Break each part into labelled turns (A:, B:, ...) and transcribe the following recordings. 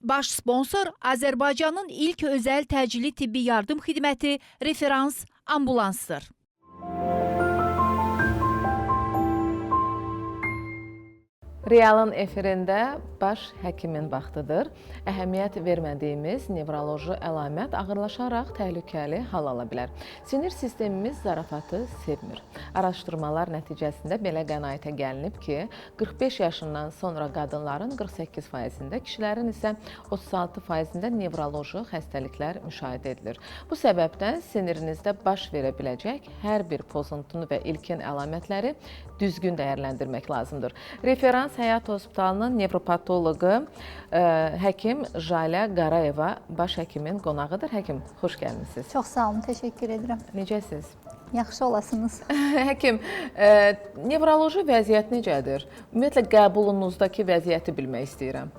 A: Baş sponsor Azərbaycanın ilk özəl təcili tibbi yardım xidməti Referans Ambulansdır.
B: Realın efirində baş həkimin vaxtıdır. Əhəmiyyət vermədiyimiz nevroloji əlamət ağırlaşaraq təhlükəli hal ala bilər. Sinir sistemimiz zarafatı sevmir. Araşdırmalar nəticəsində belə qənaətə gəlinib ki, 45 yaşından sonra qadınların 48%-də, kişilərin isə 36%-də nevroloji xəstəliklər müşahidə edilir. Bu səbəbdən sinirinizdə baş verə biləcək hər bir pozuntunu və ilkin əlamətləri düzgün dəyərləndirmək lazımdır. Referans Həyat Hospitalının nevropatoloqu həkim Jalə Qarayeva baş həkimin qonağıdır. Həkim, xoş gəlmisiniz.
C: Çox sağ olun, təşəkkür edirəm.
B: Necəsiz?
C: Yaxşı olasınız.
B: Həkim, nevroloji vəziyyət necədir? Ümumiyyətlə qəbulunuzdakı vəziyyəti bilmək istəyirəm.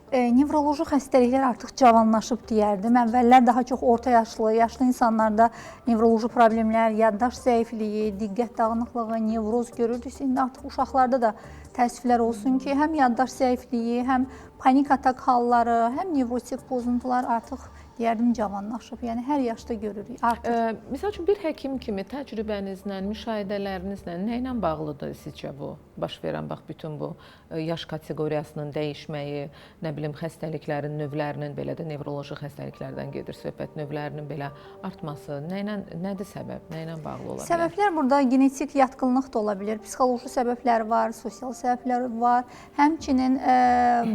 C: Nevroloji xəstəliklər artıq cavanlaşıb deyərdim. Əvvəllər daha çox orta yaşlı, yaşlı insanlarda nevroloji problemlər, yaddaş zəifliyi, diqqət dağınıqlığı, nevroz görürdüksə, indi artıq uşaqlarda da təəssüflər olsun ki, həm yaddaş zəifliyi, həm panik atak halları, həm nevrotik pozuntular artıq deyərdim cavanlaşıb. Yəni hər yaşda görürük artıq.
B: Misal üçün bir həkim kimi təcrübənizlə, müşahidələrinizlə nə ilə bağlıdır sizcə bu baş verən bax bütün bu yaş kateqoriyasının dəyişməyi, nə bilim xəstəliklərin növlərinin, belə də nevroloji xəstəliklərdən gedir söhbət, növlərinin belə artması, nə ilə, nədir səbəb, nə ilə bağlı ola bilər?
C: Səbəblər burada genetik yatqınlıq da ola bilər, psixoloji səbəblər var, sosial səbəblər var. Həmçinin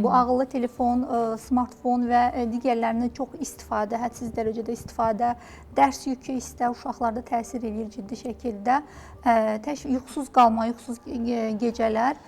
C: bu ağıllı telefon, smartfon və digərlərinə çox istifadə, hədsiz dərəcədə istifadə, dərs yükü isə uşaqlarda təsir eləyir ciddi şəkildə. Yuxusuz qalma, yuxusuz gecələr,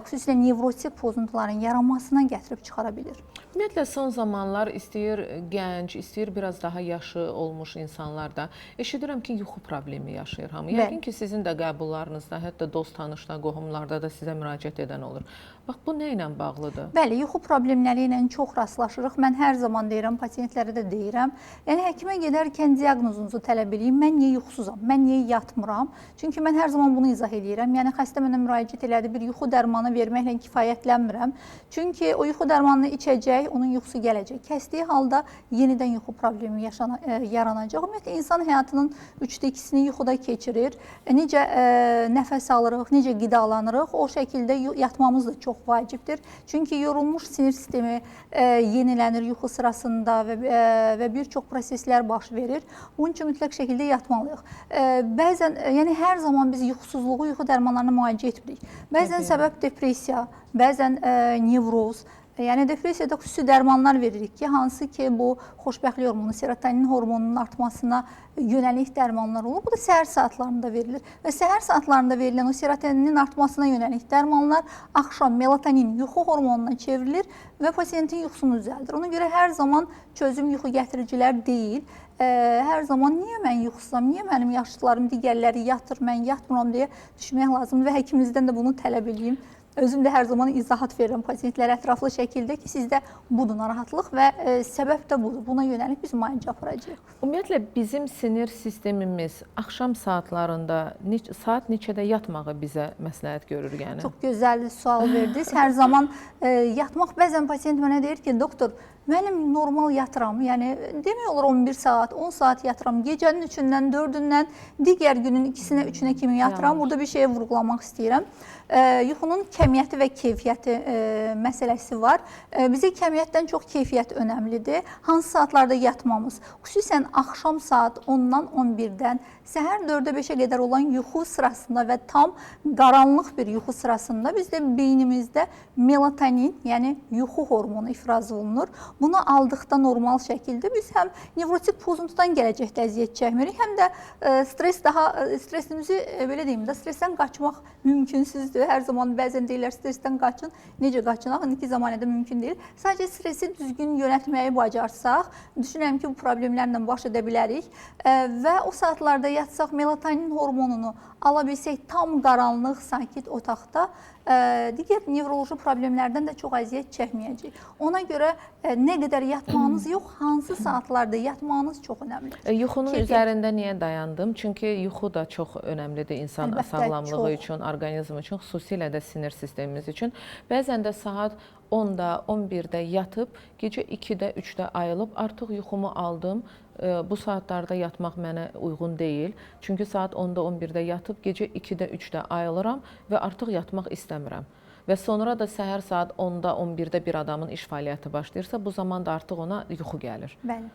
C: xüsusilə nevrotik pozuntuların yaranmasına gətirib çıxara bilir.
B: Ümumiyyətlə son zamanlar istəyir gənc, istəyir biraz daha yaşı olmuş insanlar da eşidirəm ki, yuxu problemi yaşayır hamı. Yəqin ki, sizin də qəbullarınızda, hətta dost tanışlar, qohumlarda da sizə müraciət edən olur. Bax, bu nə ilə bağlıdır?
C: Bəli, yuxu problemləri ilə çox rastlaşırıq. Mən hər zaman deyirəm, pasientlərə də deyirəm. Yəni həkimə gedərkən diaqnozunuzu tələb eləyin. Mən niyə yuxusuzam? Mən niyə yatmıram? Çünki mən hər zaman bunu izah eləyirəm. Yəni xəstə mənə müraciət elədi, bir yuxu dərmanı verməklə kifayətlənmirəm. Çünki o yuxu dərmanını içəcək, onun yuxusu gələcək. Kəsdiyi halda yenidən yuxu problemi yaranacaq. Ümumiyyətlə, insan həyatının 3də 2-sini yuxuda keçirir. Necə nəfəs alırıq, necə qidalanırıq, o şəkildə yatmamız da çox vacibdir. Çünki yorulmuş sinir sistemi yenilənir yuxu sırasında və bir çox proseslər baş verir. Bunun üçün mütləq şəkildə yatmalıyıq. Bəzən, yəni hər zaman biz yuxusuzluğu yuxu dərmanlarına müalicə etmirik. Bəzən səbəb depressiya, bəzən nevroz. Yəni depressiyada xüsusi dərmanlar veririk ki, hansı ki bu xoşbəxtlik hormonu, serotonin hormonunun artmasına yönəlik dərmanlar olur. Bu da səhər saatlarında verilir və səhər saatlarında verilən o serotoninin artmasına yönəlik dərmanlar axşam melatonin yuxu hormonuna çevrilir və pasientin yuxusunu düzəldir. Ona görə hər zaman çözüm yuxu gətiricilər deyil. Hər zaman niyə mən yuxusuzam, niyə mənim yaşlılarım, digərləri yatır, mən yatmıram deyə düşünmək lazımdır və həkimimizdən də bunu tələb eləyim. Özüm də hər zaman izahat verirəm pasientlərə ətraflı şəkildə ki, sizdə budur narahatlıq və səbəb də budur. Buna yönəlik biz müalicə aparacağıq.
B: Ümumiyyətlə bizim sinir sistemimiz axşam saatlarında saat neçədə yatmağı bizə məsləhət görür yəni?
C: Çox gözəl sual verdiniz. Hər zaman yatmaq, bəzən pasiyent mənə deyir ki, doktor, mənim normal yatıram, yəni demək olar 11 saat, 10 saat yatıram. Gecənin 3-dən, 4-dən, digər günün 2-sinə, 3-ünə kimi yatıram. Burada bir şeyə vurğulamaq istəyirəm. Yuxunun kəmiyyəti və keyfiyyəti məsələsi var. Bizə kəmiyyətdən çox keyfiyyət önəmlidir. Hansı saatlarda yatmamız? Xüsusən axşam saat 10-dan 11-dən səhər 4-ə 5-ə qədər olan yuxu sırasında və tam qaranlıq bir yuxu sırasında bizdə beynimizdə melatonin, yəni yuxu hormonu ifraz olunur. Bunu aldıqda normal şəkildə biz həm nevrotik pozuntudan gələcəkdə əziyyət çəkmirik, həm də stres daha stresimizi belə deyim də, stresdən qaçmaq mümkünsüzdür. Hər zaman bəzən deyirlər stresdən qaçın. Necə qaçınaq? İndiki zamanədə mümkün deyil. Sadəcə stresi düzgün yönətməyi bacarsaq, düşünürəm ki, bu problemlərlə baş edə bilərik və o saatlarda yatsaq, melatonin hormonunu ala bilsək tam qaranlıq, sakit otaqda digər nevroloji problemlərdən də çox əziyyət çəkməyəcəyik. Ona görə nə qədər yatmağınız yox, hansı saatlarda yatmağınız çox önəmlidir.
B: Yuxunun üzərində niyə dayandım? Çünki yuxu da çox önəmlidir insan
C: Əlbəttə,
B: sağlamlığı
C: çox.
B: üçün, orqanizm üçün, xüsusilə də sinir sistemimiz üçün. Bəzən də saat 10-da, 11-də yatıb, gecə 2-də, 3-də ayılıb, artıq yuxumu aldım. Bu saatlarda yatmaq mənə uyğun deyil. Çünki saat 10-da, 11-də yatıb, gecə 2-də, 3-də ayılıram və artıq yatmaq istəmirəm. Və sonra da səhər saat 10-da, 11-də bir adamın iş fəaliyyəti başlayırsa, bu zaman da artıq ona yuxu gəlir.
C: Bəli.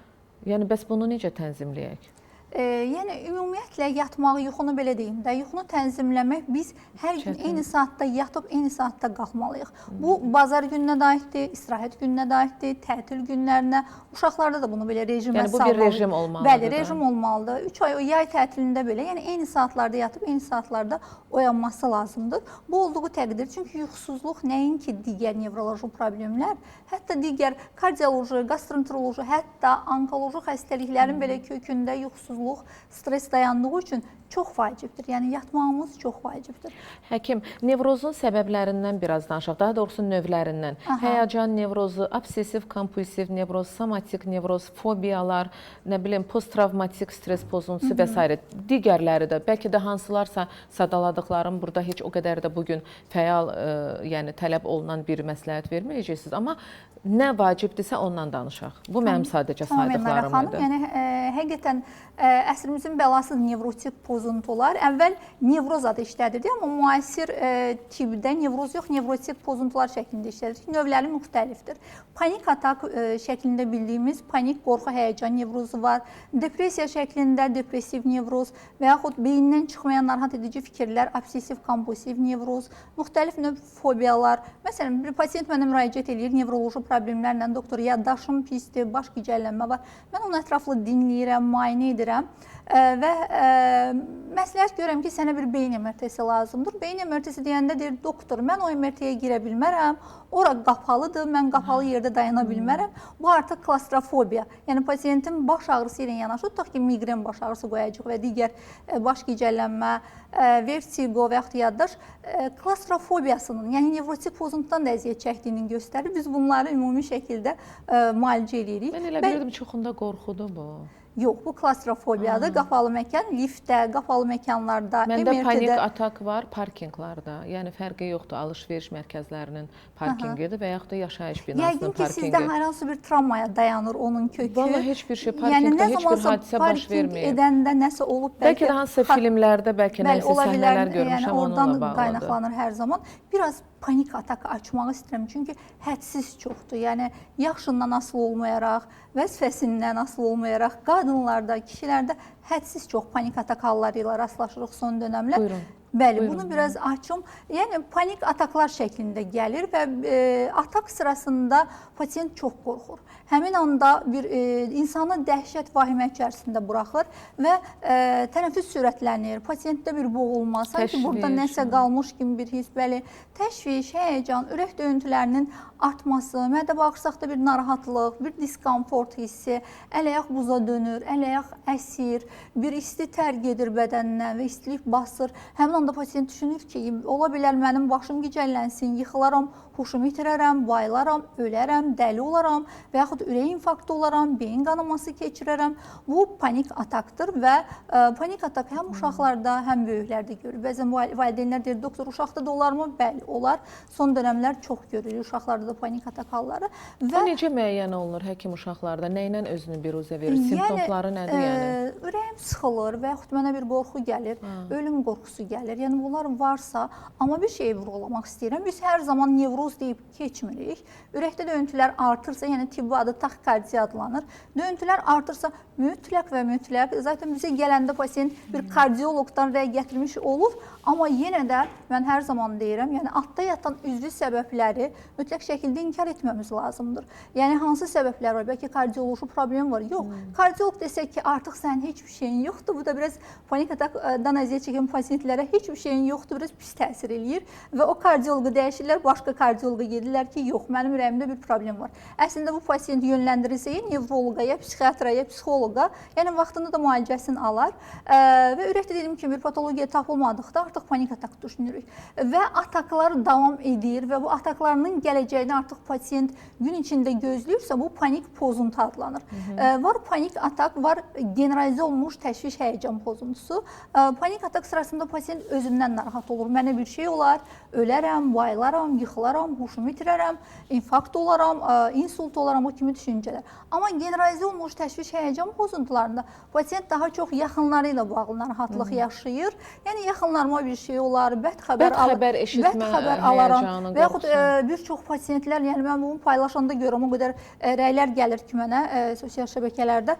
B: Yəni bəs bunu necə tənzimləyək?
C: Yəni ümumiyyətlə yatmağı, yuxunu belə deyim də, yuxunu tənzimləmək biz hər gün eyni saatda yatıb eyni saatda qalxmalıyıq. Bu bazar gününə də aiddir, istirahət gününə də aiddir, tətil günlərinə, uşaqlarda da bunu belə rejimə
B: Yəni bu bir rejim olmalıdır.
C: Bəli, rejim olmalıdır. 3 ay o yay tətilində belə, yəni eyni saatlarda yatıb eyni saatlarda oyanması lazımdır. Bu olduğu təqdir, çünki yuxusuzluq nəinki digər nevroloji problemlər, hətta digər kardioloji, gastroenteroloji, hətta onkoloji xəstəliklərin belə kökündə yuxusuzluq, stres dayandığı üçün çox vacibdir. Yəni yatmağımız çox vacibdir.
B: Həkim, nevrozun səbəblərindən biraz danışaq, daha doğrusu növlərindən.
C: Aha.
B: Həyəcan nevrozu, obsessiv kompulsiv nevroz, somatik nevroz, fobiyalar, nə bilim, posttravmatik stres pozuntusu və s. Digərləri də, bəlkə də hansılarsa sadaladıqlarım burada heç o qədər də bugün fəal, yəni tələb olunan bir məsləhət verməyəcəksiniz, amma nə vacibdirsə ondan danışaq. Bu mənim sadəcə saydıqlarım idi.
C: Yəni həqiqətən əsrimizin bəlası nevrotik pozuntular. Əvvəl nevroz adı işlədirdi, amma müasir tibbdə nevroz yox, nevrotik pozuntular şəklində işlədirik. Növləri müxtəlifdir. Panik atak şəklində bildiyimiz panik, qorxu, həyəcan nevrozu var. Depressiya şəklində depressiv nevroz və yaxud beyindən çıxmayan narahat edici fikirlər, obsessiv kompulsiv nevroz, müxtəlif növ fobiyalar. Məsələn, bir pasiyent mənə müraciət eləyir nevroloji problemlərlə, doktor, yaddaşım pisdir, baş gicəllənmə var. Mən onu ətraflı dinləyirəm, müayinə edirəm və məsləhət görürəm ki, sənə bir beyin MRT-si lazımdır. Beyin MRT-si deyəndə deyir, doktor, mən o MRT-yə girə bilmərəm, ora qapalıdır, mən qapalı yerdə dayana bilmərəm. Bu artıq klastrofobiya. Yəni pasiyentin baş ağrısı ilə yanaşı, tutaq ki, miqren baş ağrısı qoyacaq və digər baş gicəllənmə, vertigo və yaxud yaddaş klastrofobiyasının, yəni nevrotik pozuntudan da əziyyət çəkdiyini göstərir. Biz bunları ümumi şəkildə müalicə edirik.
B: Mən elə bilirdim, çoxunda qorxudur bu.
C: Yox, bu klastrofobiyadır. Qapalı məkan, liftdə, qapalı məkanlarda,
B: Məndə
C: MRT-də.
B: Panik atak var parkinqlarda. Yəni fərqi yoxdur, alış-veriş mərkəzlərinin parkinqidir və yaxud da yaşayış binasının
C: Yəqin ki,
B: parkinqi.
C: Sizdə hər hansı bir travmaya dayanır onun kökü.
B: Vallahi heç bir şey, parkinqdə heç bir hadisə baş verməyib.
C: Parkinq edəndə nəsə olub,
B: bəlkə də hansısa filmlərdə, bəlkə nəsə səhnələr görmüşəm,
C: yəni,
B: onunla
C: oradan
B: bağlıdır.
C: Qaynaqlanır hər zaman. Biraz panik atak açmağı istəyirəm, çünki hədsiz çoxdur. Yəni yaşından asılı olmayaraq, vəzifəsindən asılı olmayaraq, qadınlarda, kişilərdə hədsiz çox panik atak halları ilə rastlaşırıq son dönəmlər.
B: Buyurun.
C: Bəli,
B: Buyurun.
C: Bunu biraz açım. Yəni panik ataklar şəklində gəlir və atak sırasında pasiyent çox qorxur. Həmin anda bir insanı dəhşət, vahimə içərisində buraxır və tənəffüs sürətlənir. Pasiyentdə bir boğulma, sanki
B: təşviş,
C: burada nəsə qalmış kimi bir his, bəli, təşviş, həyəcan, ürək döyüntülərinin artması, mədə-bağırsaqda bir narahatlıq, bir diskomfort hissi, əl-ayaq buza dönür, əl-ayaq əsir, bir isti tərk edir bədəndən və istilik basır. Həmin anda pasiyent düşünür ki, ola bilər mənim başım gicəllənsin, yıxılaram, huşumu itirərəm, bayılaram, ölərəm, dəli olaram və yaxud ürək infarktı olaram, beyin qanaması keçirərəm. Bu panik atakdır və panik atak həm uşaqlarda, həm böyüklərdə görülür. Bəzən valideynlər deyir, doktor, uşaqda da olarmı? Bəli, olar. Son dönəmlər çox görülür uşaqlarda da panik atak halları.
B: Və bu necə müəyyən olunur həkim uşaqlarda? Nə ilə özünü biruzə verir? Simptomları nədir yəni?
C: Ürəyim sıxılır və yaxud mənə bir qorxu gəlir, ölüm qorxusu gəlir. Yəni bunlar varsa, amma bir şeyi vurğulamaq istəyirəm. Biz hər zaman nevroz deyib keçmirik. Ürəkdə döyüntülər artırsa, yəni tibbi adı taxikardiya adlanır. Döyüntülər artırsa mütləq və mütləq, zaten bizə gələndə pasiyent bir kardioloqdan rəy gətirmiş olur, amma yenə də mən hər zaman deyirəm, yəni altda yatan üzvü səbəbləri mütləq şəkildə inkar etməmiz lazımdır. Yəni hansı səbəblər var? Bəlkə kardioloji problem var. Yox, kardioloq desək ki, artıq sənin heç bir şeyin yoxdur. Bu da biraz panik atakdan əziyyət çəkən pasiyentlərə heç bir şeyin yoxdur, biraz pis təsir eləyir və o kardioloqu dəyişirlər, başqa kardioloqa gedirlər ki, yox, mənim ürəyimdə bir problem var. Əslində bu pasiyent yönləndirilsə ya nevroloqa, ya psixiatra, ya psixoloqa, yəni vaxtında da müalicəsini alar və ürəkdə dediyim kimi bir patologiya tapılmadıqda artıq panik atak düşünürük və ataklar davam edir və bu ataklarının gələcəyini artıq pasiyent gün içində gözləyirsə, bu panik pozuntu adlanır. Var panik atak, var generalizə olmuş təşviş, həyəcan pozuntusu. Panik atak sırasında pasiyent özündən narahat olur. Mənə bir şey olar, ölərəm, bayılaram, yıxılaram, huşumu itirərəm, infarkt olaram, insult olaram, o kimi düşüncələr. Amma generalizə olmuş təşviş, həyəcan pozuntularında pasiyent daha çox yaxınları ilə bağlı narahatlıq yaşayır. Yəni yaxınlarıma bir şey olar, bəd xəbər
B: eşitmə,
C: xəbər alaram və yaxud bir çox pasiyentlər, yəni mən bunu paylaşanda görürəm, o qədər rəylər gəlir ki mənə sosial şəbəkələrdə,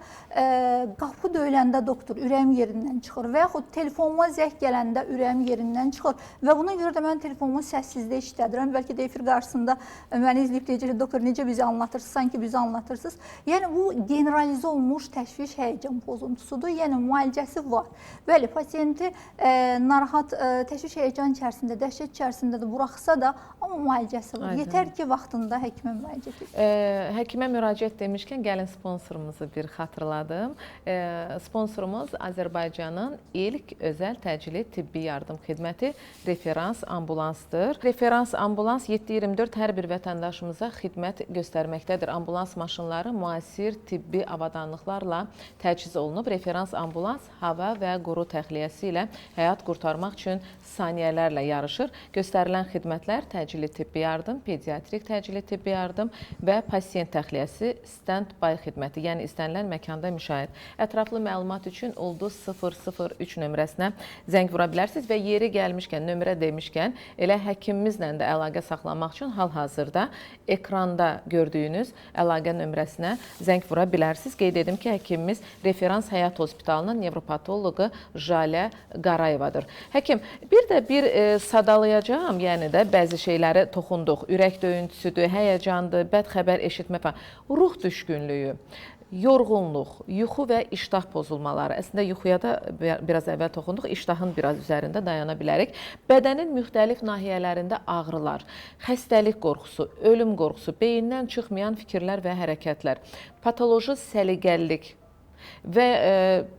C: qapı döyüləndə doktor ürəyim yerindən çıxır və yaxud telefonuma zəng gələndə ürəyim yerindən çıxır və buna görə də mən telefonumu səssizdə işlədirəm. Bəlkə də efir qarşısında məni izləyib deyəcək ki, doktor necə bizi anlatırsınız, sanki bizi anlatırsınız. Yəni bu generalizə olmuş təşviş, həyəcan pozuntusudur. Yəni müalicəsi var. Bəli, pasiyenti narahat təşviş, həyəcan içərisində, dəhşət içərisində də buraxsa da, amma müalicəsi var.
B: Aydın.
C: Yetər ki, vaxtında həkimə müraciət edin.
B: Həkimə müraciət demişkən, gəlin sponsorumuzu bir xatırladım. Sponsorumuz Azərbaycanın ilk özəl təcili tibbi yardım xidməti Referans Ambulansdır. Referans Ambulans 7/24 hər bir vətəndaşımıza xidmət göstərməkdədir. Ambulans maşınları müasir tibbi avadanlıqlarla təchiz olunub. Referans Ambulans hava və quru təxliyəsi ilə həyat qurtarmaq üçün saniyələrlə yarışır. Göstərilən xidmətlər təcili tibbi yardım, pediatrik təcili tibbi yardım və pasiyent təxliyəsi stand-by xidməti, yəni istənilən məkanda müşayiət. Ətraflı məlumat üçün ulduz 003 nömrəsinə zəng vura bilərsiniz və yeri gəlmişkən, nömrə demişkən, elə həkimimizlə də əlaqə saxlamaq üçün hal-hazırda ekranda gördüyünüz əlaqə nömrəsinə zəng vura bilərsiniz. Qeyd edim ki, həkimimiz Referans Həyat Hospitalının nevropatoloqu Jalə Qarayevadır. Həkim, bir də bir sadalayacağam, yəni də bəzi şeyləri toxunduq. Ürək döyüntüsüdür, həyəcandır, bəd xəbər eşitmə falan. Ruh düşkünlüyü, yorğunluq, yuxu və iştah pozulmaları. Əslində yuxuya da biraz əvvəl toxunduq, iştahın biraz üzərində dayana bilərik. Bədənin müxtəlif nahiyələrində ağrılar, xəstəlik qorxusu, ölüm qorxusu, beyindən çıxmayan fikirlər və hərəkətlər, patoloji səliqəlilik və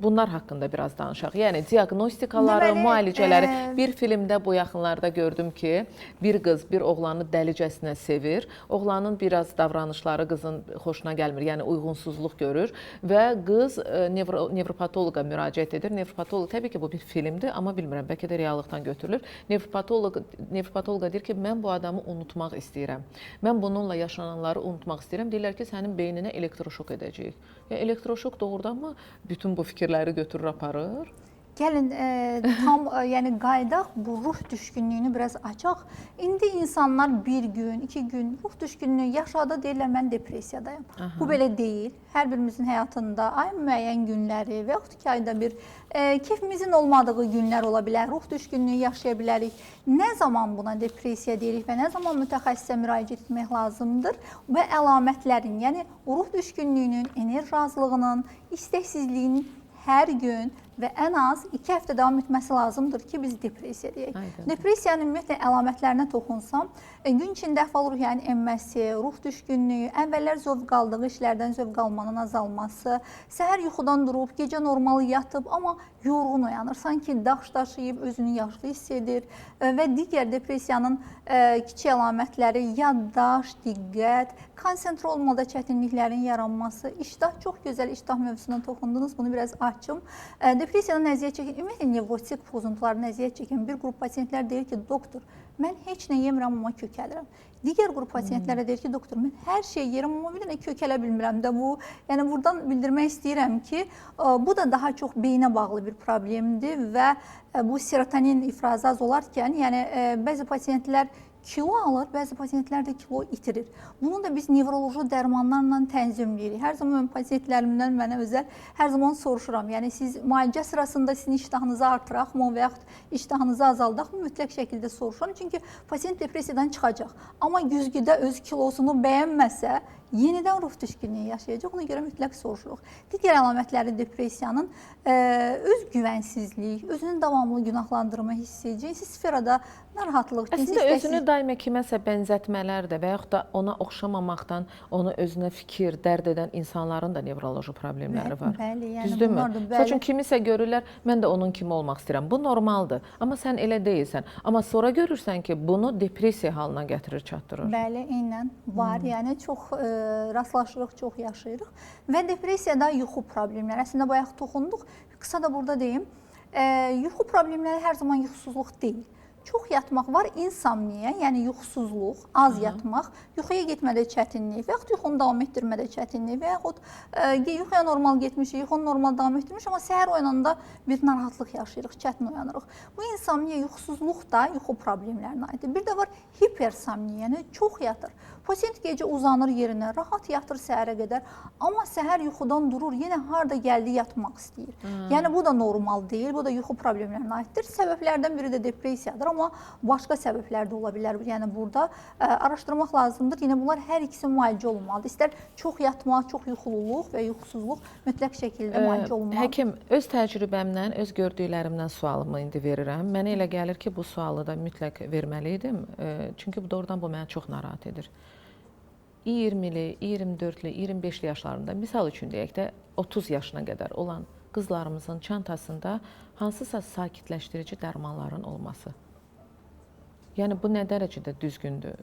B: bunlar haqqında biraz danışaq. Yəni diaqnostikaları,
C: deməli,
B: müalicələri. Bir filmdə bu yaxınlarda gördüm ki, bir qız bir oğlanı dəlicəsinə sevir. Oğlanın biraz davranışları qızın xoşuna gəlmir, yəni uyğunsuzluq görür və qız nevropatoloqa müraciət edir. Nevropatoloq, təbii ki, bu bir filmdir, amma bilmirəm, bəlkə də reallıqdan götürülür. Nevropatoloqa deyir ki, mən bu adamı unutmaq istəyirəm. Mən bununla yaşananları unutmaq istəyirəm. Deyirlər ki, sənin beyninə elektroşok edəcəyik. Ya elektroşok doğrudan mı bütün bu fikirləri götürür, aparır?
C: Gəlin tam yəni qayıdaq, bu ruh düşkünlüyünü biraz açaq. İndi insanlar bir gün, iki gün ruh düşkünlüyü yaşadı, deyirlər mən depressiyadayım.
B: Aha.
C: Bu belə deyil. Hər birimizin həyatında ayın müəyyən günləri və yaxud 2 ayda bir kefimizin olmadığı günlər ola bilər, ruh düşkünlüyü yaşaya bilərik. Nə zaman buna depressiya deyirik və nə zaman mütəxəssisə müraciət etmək lazımdır və əlamətlərin, yəni ruh düşkünlüyünün, enerji azlığının, istəksizliyinin hər gün və ən az 2 həftə davam etməsi lazımdır ki, biz depressiya deyək.
B: Aydın.
C: Depressiyanın ümumiyyətlə əlamətlərinə toxunsam, gün içində əhval-ruhiyyənin enməsi, ruh düşkünlüyü, əvvəllər zövq aldığı işlərdən zövq almanın azalması, səhər yuxudan durub, gecə normal yatıb, amma yorğun oyanır, sanki daş daşıyıb, özünü yaşlı hiss edir və digər depressiyanın kiçik əlamətləri yaddaş, diqqət, konsentrə olmada çətinliklərin yaranması, iştah, çox gözəl iştah mövzusuna toxundunuz, bunu biraz açım. Depressiyadan əziyyət çəkən, ümumiyyətlə nevrotik pozuntulardan əziyyət çəkən bir qrup pasiyentlər deyir ki, doktor, mən heç nə yemirəm, amma kökəlirəm. Digər qrup pasiyentlərə deyir ki, doktor, mən hər şey yerəm, amma bir dənə kökələ bilmirəm də bu. Yəni buradan bildirmək istəyirəm ki, bu da daha çox beyinə bağlı bir problemdir və bu serotonin ifrazı az olarkən, yəni bəzi pasiyentlər kilo alır, bəzi pasiyentlər də kilo itirir. Bunu da biz nevroloji dərmanlarla tənzimləyirik. Hər zaman mən pasiyentlərimdən mənə özəl hər zaman soruşuram. Yəni siz müalicə sırasında sizin iştahınızı artıraqmı və yaxud iştahınızı azaldaqmı mütləq şəkildə soruşuram. Çünki pasiyent depressiyadan çıxacaq. Amma güzgüdə öz kilosunu bəyənməsə, yenidən ruh düşkünlüyü yaşayacaq. Ona görə mütləq soruşuruq. Digər əlamətləri depressiyanın öz güvənsizlik, özünün davamlı günahlandırma hissi, cinsi sferada narahatlıq, cinsi
B: Əslində özünü
C: istəksizlik.
B: daima kiməsə bənzətmələr də və yaxud da ona oxşamamaqdan onu özünə fikir, dərd edən insanların da nevroloji problemləri var.
C: Bəli, yəni
B: Düzdürmü?
C: bunlar da
B: Məsəl üçün
C: bəli.
B: kimisə görürlər, mən də onun kimi olmaq istəyirəm. Bu normaldır, amma sən elə deyilsən. Amma sonra görürsən ki, bunu depressiya halına gətirir, çatdırır.
C: Bəli, eynən var. Yəni çox rastlaşırıq, çox yaşayırıq və depressiyada yuxu problemləri. Əslində bayaq toxunduq. Qısa da burada deyim. Yuxu problemləri hər zaman yuxusuzluq deyil. Çox yatmaq var, insomniya, yəni yuxusuzluq, az yatmaq, yuxuya getmədə çətinlik və yaxud yuxunu davam etdirmədə çətinlik və yaxud yuxuya normal getmişik, yuxunu normal davam etdirmiş, amma səhər oyananda bir narahatlıq yaşayırıq, çətin oyanırıq. Bu insomniya, yuxusuzluq da yuxu problemlərinə aiddir. Bir də var hipersomniya, yəni çox yatır. Pasiyent gecə uzanır yerinə, rahat yatır səhərə qədər, amma səhər yuxudan durur, yenə harda gəldi yatmaq istəyir. Yəni bu da normal deyil, bu da yuxu problemlərinə aiddir. Səbəblərdən biri də depressiyadır, amma başqa səbəblər də ola bilər. Yəni burada araşdırmaq lazımdır. Yenə bunlar hər ikisi müalicə olunmalıdır. İstər çox yatmaq, çox yuxululuq və yuxusuzluq mütləq şəkildə müalicə olunmalıdır.
B: Həkim, öz təcrübəmdən, öz gördüklərimdən sualımı indi verirəm. Mənə elə gəlir ki, bu sualı da mütləq verməli idim. Çünki bu doğrudan bu məni çox narahat edir. 20-li, 24-lü, 25-li yaşlarında, misal üçün deyək də 30 yaşına qədər olan qızlarımızın çantasında hansısa sakitləşdirici dərmanların olması. Yəni bu nə dərəcədə düzgündür?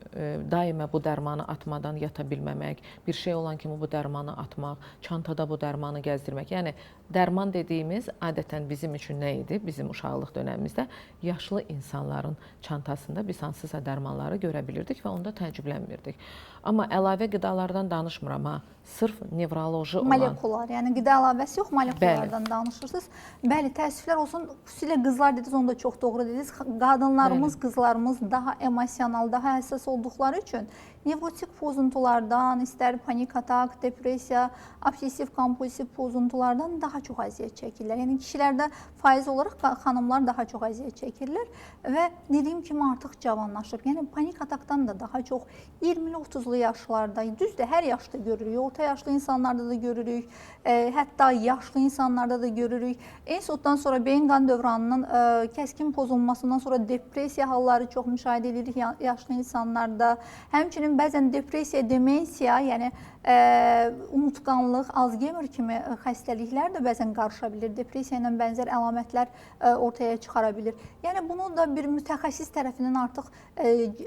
B: Daima bu dərmanı atmadan yata bilməmək, bir şey olan kimi bu dərmanı atmaq, çantada bu dərmanı gəzdirmək. Yəni dərman dediyimiz adətən bizim üçün nə idi? Bizim uşaqlıq dönəmimizdə yaşlı insanların çantasında biz hansısa dərmanları görə bilirdik və onda təəccüblənmirdik. Amma əlavə qidalardan danışmıram ha, sırf nevroloji olan
C: molekular, yəni qida əlavəsi yox, molekulardan danışırsınız. Bəli, təəssüflər olsun, xüsusilə qızlar dediniz, onu da çox doğru dediniz. Qadınlarımız, bəli, qızlarımız daha emosional, daha həssas olduqları üçün nevrotik pozuntulardan, istər panik atak, depressiya, obsessiv kompulsiv pozuntulardan daha çox əziyyət çəkirlər. Yəni kişilərdə faiz olaraq xanımlar daha çox əziyyət çəkirlər və dediyim kimi artıq cavanlaşıb. Yəni panik atakdan da daha çox 20-li, 30-lu yaşlarda, düzdür, hər yaşda görürük, orta yaşlı insanlarda da görürük, hətta yaşlı insanlarda da görürük. İnsultdan sonra beyin qan dövranının kəskin pozulmasından sonra depressiya halları çox müşahidə edirik yaşlı insanlarda. Həmçinin bəzən depressiya, demensiya, yəni unutqanlıq, Alzheimer kimi xəstəliklər də bəzən qarışa bilir. Depressiya ilə bənzər əlamətlər ortaya çıxara bilir. Yəni bunu da bir mütəxəssis tərəfindən artıq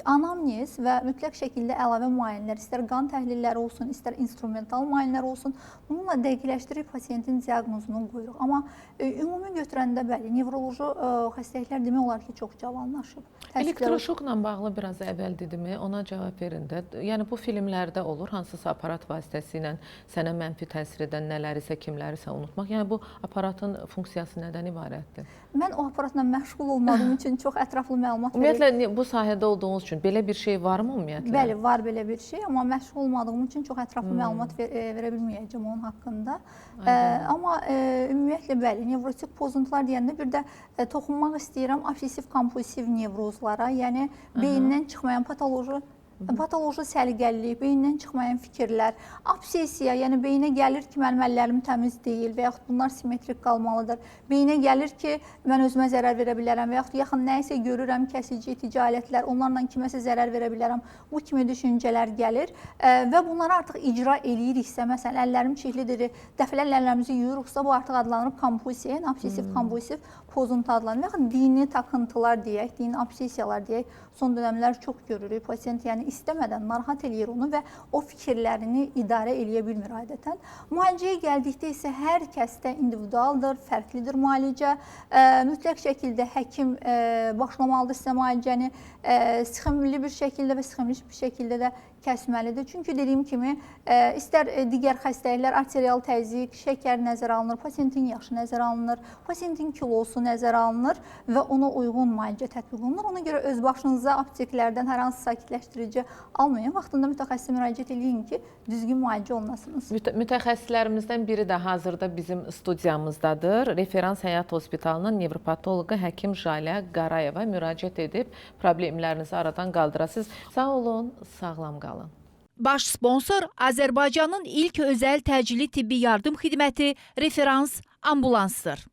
C: anamnez və mütləq şəkildə əlavə müayinələr, istər qan təhlilləri olsun, istər instrumental müayinələr olsun, bununla dəqiqləşdirib pasiyentin diaqnozunu qoyuruq. Amma ümumi götürəndə bəli, nevroloji xəstəliklər demək olar ki, çox cavanlaşıb.
B: Elektroşokla bağlı biraz əvvəl dedimi, ona cavab verin də. Yəni bu filmlərdə olur, hansısa aparat vasitəsilə sənə mənfi təsir edən nələrisə, kimlərisə unutmaq. Yəni bu aparatın funksiyası nədən ibarətdir?
C: Mən o aparatla məşğul olmadığım üçün çox ətraflı məlumat
B: verə. Ümumiyyətlə bu sahədə olduğunuz üçün belə bir şey varmı ümumiyyətlə?
C: Bəli, var belə bir şey, amma məşğul olmadığım üçün çox ətraflı məlumat verə bilməyəcəm onun haqqında. Amma ümumiyyətlə bəli, nevrotik pozuntular deyəndə bir də toxunmaq istəyirəm obsessiv kompulsiv nevrozlara, yəni beyindən çıxmayan patoloji səliqəlilik, beyindən çıxmayan fikirlər, obsessiya, yəni beyinə gəlir ki, mənim əllərim təmiz deyil və yaxud bunlar simmetrik qalmalıdır. Beyinə gəlir ki, mən özümə zərər verə bilərəm və yaxud yaxın nəyisə görürəm, kəsici, itici alətlər, onlarla kiməsə zərər verə bilərəm. Bu kimi düşüncələr gəlir və bunları artıq icra eləyiriksə, məsələn, əllərim çirklidir, dəfələrlə əllərimizi yuyuruqsa, bu artıq adlanır kompulsiya, yəni obsessiv kompulsiv pozuntu adlanır. Və yaxud dini takıntılar deyək, dini obsessiyalar deyək, son dönəmlər çox görürük. Pasiyent yəni istəmədən narahat eləyir onu və o fikirlərini idarə eləyə bilmir adətən. Müalicəyə gəldikdə isə hər kəsdə individualdır, fərqlidir müalicə. Mütləq şəkildə həkim başlamalıdır sizə müalicəni sxemli bir şəkildə və sxemli bir şəkildə də kəsməlidir. Çünki dediyim kimi, istər digər xəstəliklər, arterial təzyiq, şəkər nəzərə alınır, pasiyentin yaşı nəzərə alınır, pasiyentin kilosu nəzərə alınır və ona uyğun müalicə tətbiq olunur. Ona görə öz başınıza apteklərdən hər hansı sakitləşdirici almayın. Vaxtında mütəxəssisə müraciət eləyin ki, düzgün müalicə olunasınız.
B: Mütəxəssislərimizdən biri də hazırda bizim studiyamızdadır. Referans Həyat Hospitalının nevropatoloqu həkim Jalə Qarayeva müraciət edib problemlərinizi aradan qaldırasınız. Sağ olun, sağlam qalın.
A: Baş sponsor Azərbaycanın ilk özəl təcili tibbi yardım xidməti Referans Ambulansdır.